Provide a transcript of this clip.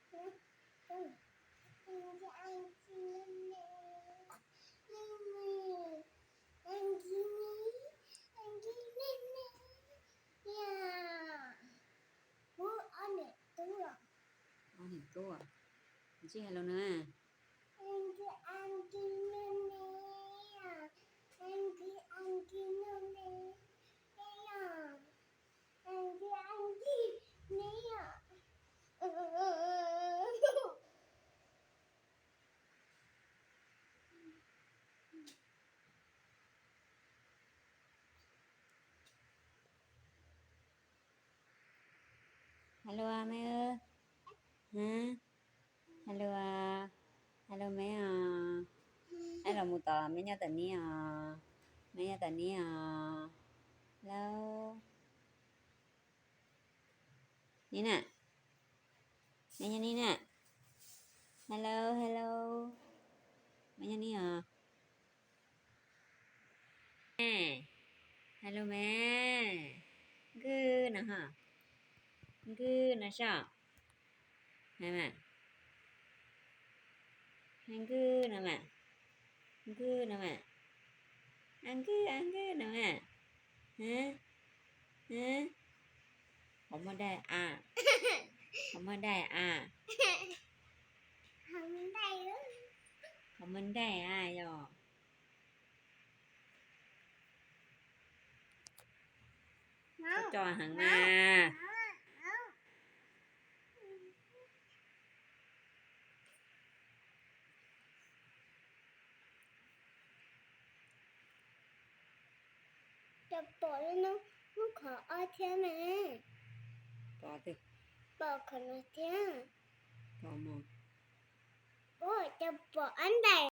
Ob niam tub, tsis hais lus na. Hello me. Hello, hello me os. Ab, los mus tos me nyob tom ni os. Me nyob tom ni os. Hello. Ni na. Me nyob ni na. Hello, hello. Me nyob ni os. Hello me. Nkwj no ho. Nkwj no soj. Nkwj no mas. Nkwj no mas. A nkwj, a nkwj no mas. Qhov muaj daim a. Qhov muaj daim a. Qhov muaj daim a yog. Koj coj heev na. Cas pom lub qhov ob thiab ne? Pom, pom qhov no thiab. Ua cas pom ob ntais?